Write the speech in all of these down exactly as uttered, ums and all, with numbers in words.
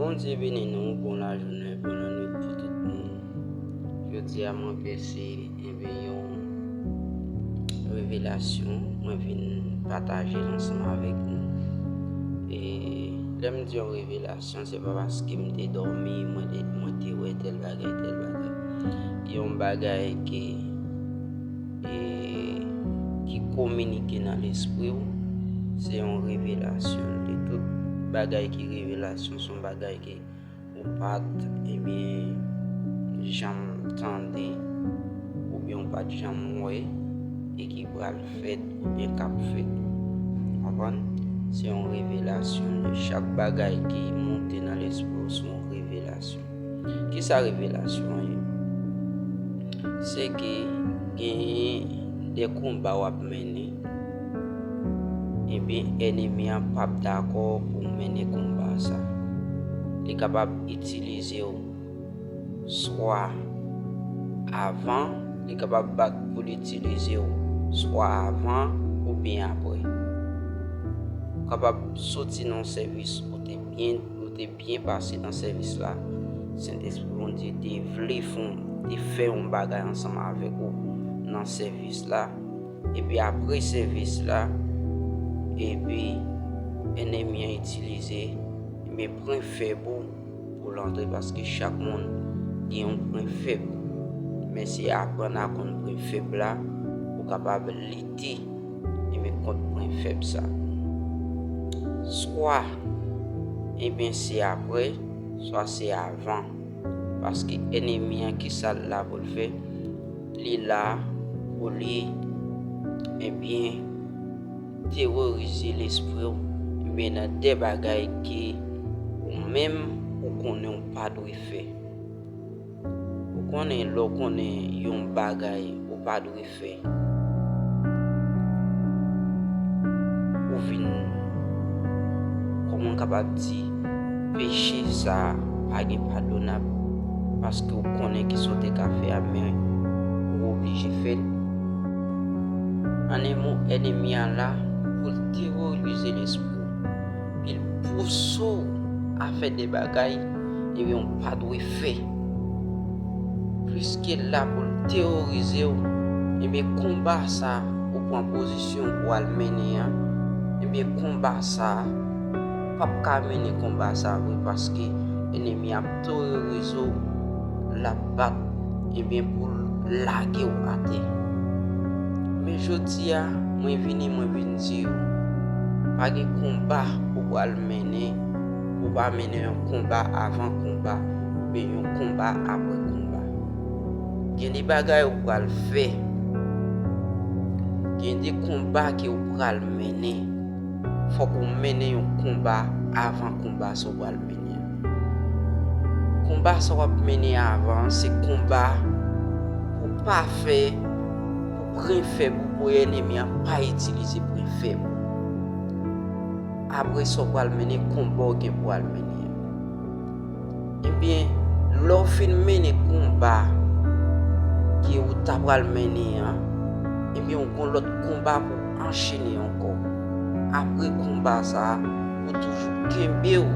Bondye beni nou, bon lajounen, bon lannwit pou tout moun. Jodi a, mwen pèse, enben, yon revelasyon mwen vin pataje l ansanm avèk nou. E lè m di yon revelasyon, se pa paske m te dòmi, mwen te, mwen te wè tèl bagay, tèl bagay. Yon bagay ki, e, ki kominike nan lespri w, se yon revelasyon. De tout bagay ki revelasyon, se yon bagay ki ou pa t, ebyen, janm tande, oubyen ou pa t janm wè, e ki pral fèt, oubyen k ap fèt. Konprann? Se yon revelasyon. Chak bagay ki monte nan lespri w, se yon revelasyon. Kisa revelasyon an ye? Se ke genyen de konba w ap mennen, ebyen, ènmi an p ap dakò pou w mennen konba sa. Li kapab itilize w swa avan, li kapab bat pou l itilize w swa avan oubyen apre. Ou kapab soti nan yon sèvis ou te byen, ou te byen pase nan sèvis la. Sentespri Bondye te vle fè yon, te fè yon bagay ansanm avèk ou nan sèvis la. Epi apre sèvis la, epi ènmi an itilize, ebyen, pwen fèb ou pou l antre, paske chak moun gen yon pwen fèb. Men se aprann a konn pwen fèb la pou w kapab lite, ebyen, kont pwen fèb sa. Swa, ebyen, se apre, swa se avan. Paske ènmi an, kisa l la pou l fè? Li la pou li, ebyen, teworize lespri w, ebyen, nan de bagay ke ou menm ou konnen ou pa dwe fè. Ou konnen, lè w konnen yon bagay ou pa dwe fè, ou vin, kòman m kapab di, peche sa a pa gen padonab, paske w konnen kisa w te ka fè a, men ou oblije fè l. An en mo, ènmi an la pou l teworize lespri w, pou l pouse w a fè de bagay, ebyen, w pa dwe fè. Pliske l la pou l teworize w, ebyen, konba sa ou pran pozisyon pou al mennen an, ebyen, konba sa p ap ka mennen konba sa vre, paske ènmi ap teworize w, l ap bat, ebyen, pou l lage w atè. Men jodi a, mwen vini, mwen vin di w, pa gen konba ou pral mennen, ou pa mennen yon konba avan konba, oubyen yon konba apre konba. Gen de bagay ou pral fè, gen de konba ke ou pral mennen. Fòk ou mennen yon konba avan konba sa w pral mennen an. Konba sa w ap mennen avan an, se konba pou pa fè, pou pwen fèb ou, pou ènmi an pa itilize pwen fèb ou. Apre sa w pral mennen konba w gen pou al mennen an. Ebyen, lè w fin mennen konba ke ou ta pral mennen an, ebyen, ou gon lòt konba pou w anchene ankò. Apre konba sa a, pou toujou kenbe w,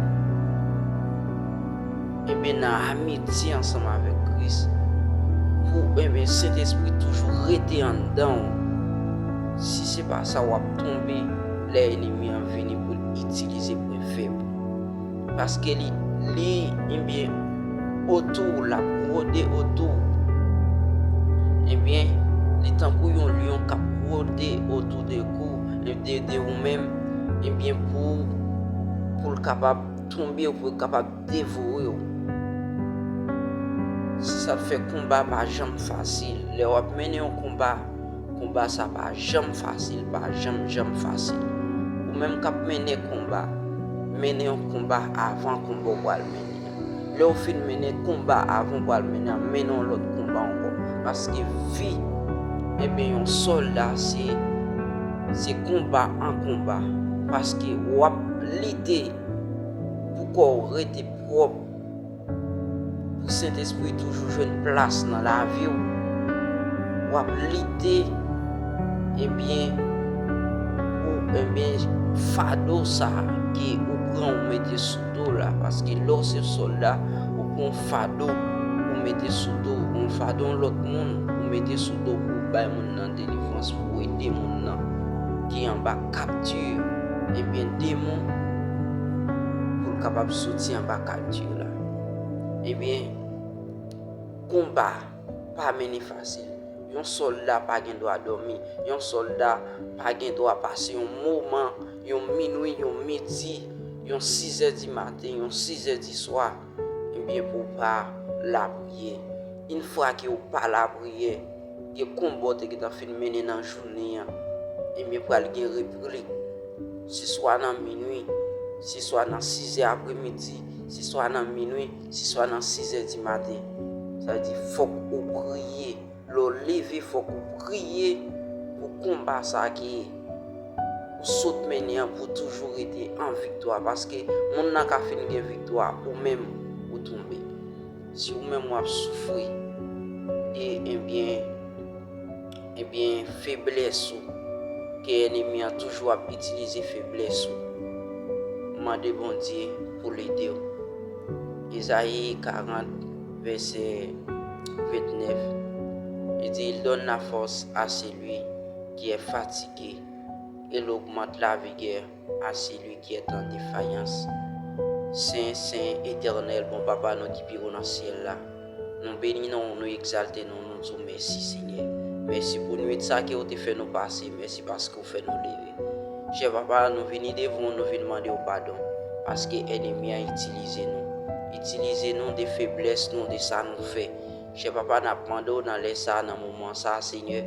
ebyen, nan amitye ansanm avèk Kris, pou, ebyen, Sentespri toujou rete anndan w. Si se pa sa, w ap tonbe lè ènmi an vini pou l itilize pwen fèb ou. Paske li, li, ebyen, otou w, l ap wode otou w. Ebyen, li tankou yon lyon k ap wode otou de kou, de, de ou menm, ebyen, pou, pou l kapab tonbe w, pou l kapab devore w. Se sa k fè konba pa janm fasil. Lè w ap mennen yon konba, konba sa pa janm fasil, pa janm, janm fasil. Ou menm k ap mennen konba, mennen yon konba avan konba w pral mennen an. Lè w fin mennen konba avan w pral mennen an, mennen yon lòt konba ankò. Paske vi, ebyen, yon sòlda, se, se konba an konba. Paske w ap lite pou kò w rete pwòp, pou Sentespri toujou jwenn plas nan lavi w. W ap lite, ebyen, pou, ebyen, fado sa a ke ou pran, ou mete sou do l, Paske lè w se sòlda, ou pran yon fado, ou mete sou do w, yon fado yon lòt moun, ou mete sou do w pou w bay moun nan delivrans, pou w ede moun nan ki anba kapti, ebyen, demon, pou l kapab soti anba kapti la. Ebyen, konba pa mennen fasil. Yon sòlda pa gen dwa dòmi. Yon sòlda pa gen dwa pase yon moman, yon minwi, yon midi, yon sizè di maten, yon sizè di swa, ebyen, pou w pa lapriyè. Yon fwa ke w pa lapriyè, gen konba w te gentan fin mennen nan jounen an, ebyen, pral gen repli. Se swa nan minwi, se swa nan sizè apremidi, se swa nan minwi, se swa nan sizè di maten. Sa vle di, fòk ou priye. Lè w leve, fòk ou priye pou konba sa a ke ou sot mennen an pou toujou rete an viktwa. Paske moun nan ka fin gen viktwa, ou menm ou tonbe. Si ou menm w ap soufri, e, ebyen, ebyen, feblès ou, ke ènmi an toujou ap itilize feblès ou, mande Bondye pou l ede w. Ezayi karant, vèsè vennèf, li di, Il donne la force à celui qui est fatigué, et il augmente la vigueur à celui qui est en défaillance. Sen, sen, Etènèl, bon Papa nou ki pi wo nan syèl la, nou beni non w, nou egzalte non w, nou di w mèsi, Senyè. Mèsi pou nwit sa ke w te fè nou pase, mèsi paske w fè nou leve. Chè Papa, nou vini devan w, nou vin mande w padon, paske ènmi an itilize nou. Itilize nou de feblès nou, de sa nou fè. Chè Papa, n ap mande w nan lè sa a, nan moman sa a, Senyè,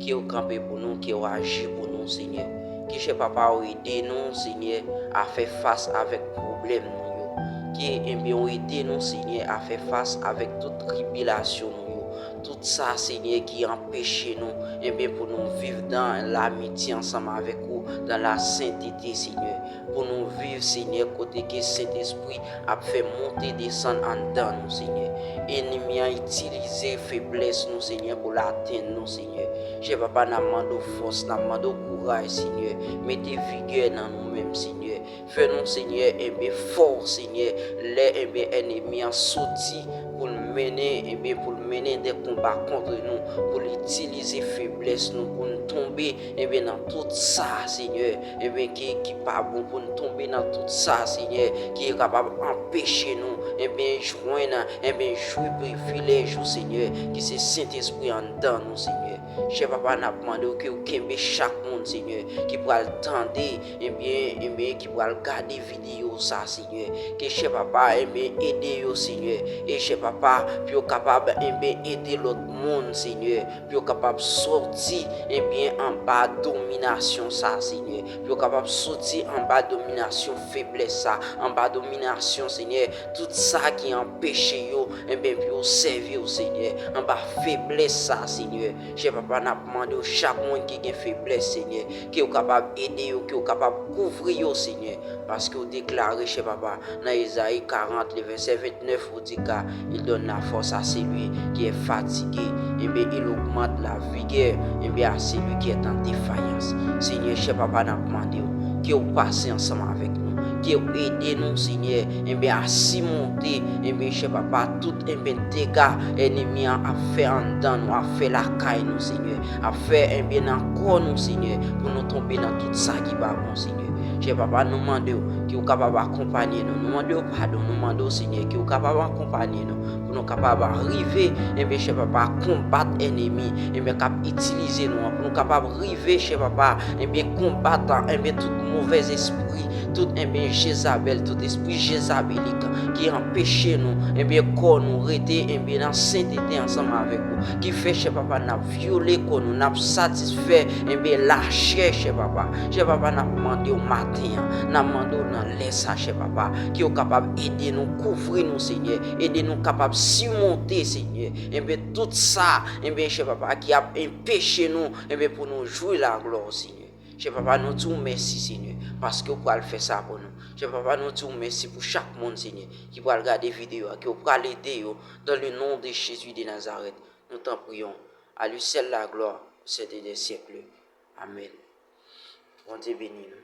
ke w kanpe pou nou, ke w aji pou nou, Senyè. Ke, chè Papa, w ede nou, Senyè, a fè fas avèk pwoblèm nou yo. Ke, ebyen, w ede nou, Senyè, a fè fas avèk tout tribilasyon nou yo. Tout sa, Senyè, ki anpeche nou, ebyen, pou nou viv dan lamitye ansanm avèk ou, dan lasentete, Senyè. Pou nou viv, Senyè, kote ke Sentespri ap fè monte desann anndan nou, Senyè. Ènmi an itilize feblès nou, Senyè, pou l atenn nou, Senyè. Chè Papa, n ap mande w fòs, n ap mande w kouraj, Senyè. Mete vigè nan nou menm, Senyè. Fè nou, Senyè, enben, fò, Senyè, lè, enben, ènmi an soti pou l mennen, enben, pou l mennen de konba kont nou, pou l itilize feblès nou, pou n tonbe, enben, nan tout sa, Senyè, enben, ki, ki pa bon, pou n tonbe nan tout sa, Senyè, ki kapab anpeche nou, enben, jwenn, enben, jwi privilèj ou, Senyè, ki se Sentespri anndan nou, Senyè. Chè Papa, n ap mande w ke w kenbe chak moun, Senyè, ki pral tande, ebyen, ebyen, ki pral gade videyo sa, Senyè. Ke Chè Papa, ebyen, ede yo, Senyè. E Chè Papa, pou yo kapab, ebyen, ede lòt moun, Senyè. Pou yo kapab sòti, ebyen, anba dominasyon sa, Senyè. Pou yo kapab sòti anba dominasyon feblès sa, anba dominasyon, Senyè, tout sa ki anpeche yo, ebyen, pou yo sèvi w, Senyè, anba feblès sa, Senyè. Chè Papa, n ap mande w, chak moun ki gen feblès, Senyè, ke w kapab ede yo, ke w kapab kouvri yo, Senyè, paske w deklare, chè Papa, nan Ezayi karant, le vèsè vennèf, ou di, Car il donne la force à celui qui est fatigué, et bien il augmente la vigueur, et bien à celui qui est en défaillance. Senyè, chè Papa, n ap mande w, ke w pase ansanm avèk nou, ke w ede nou, Senyè, enben, a simonte, enben, chè Papa, tout, enben, dega ènmi an ap fè anndan nou, ap fè lakay nou, Senyè, ap fè, enben, nan kò nou, Senyè, pou nou tonbe nan tout sa ki pa bon, Senyè. Chè Papa, nou mande w ke w kapab akonpanye nou. Nou mande w padon, nou mande w, Senyè, ke w kapab akonpanye nou, pou nou kapab rive, enben, chè Papa, konbat ènmi, enben, k ap itilize nou an, pou nou kapab rive, chè Papa, enben, konbat, enben, tout movèz espri, tout, enben, Jezabèl, tout espri jezabelik ki anpeche nou, enben, kò nou rete, enben, nan sentete ansanm avèk ou, ki fè, chè Papa, n ap vyole kò nou, n ap satisfè, enben, lachè, chè Papa. Chè Papa, n ap mande w maten an, n ap mande w nan lè sa, chè Papa, ke w kapab ede nou, kouvri nou, Senyè, ede nou kapab simonte, Senyè, enben, tout sa, enben, chè Papa, ki ap enpeche nou, enben, pou nou jwi laglwa w, Senyè. Chè Papa, nou di w mèsi, Senyè, paske w pral fè sa pou nou. Chè Papa, nou di w mèsi pou chak moun, Senyè, ki pral gade videyo a, ke w pral ede yo, dans le nom de Jésus de Nazareth. Nous t'en prions. À lui seul la gloire, au siècle des siècles. Amèn. Bondye beni nou.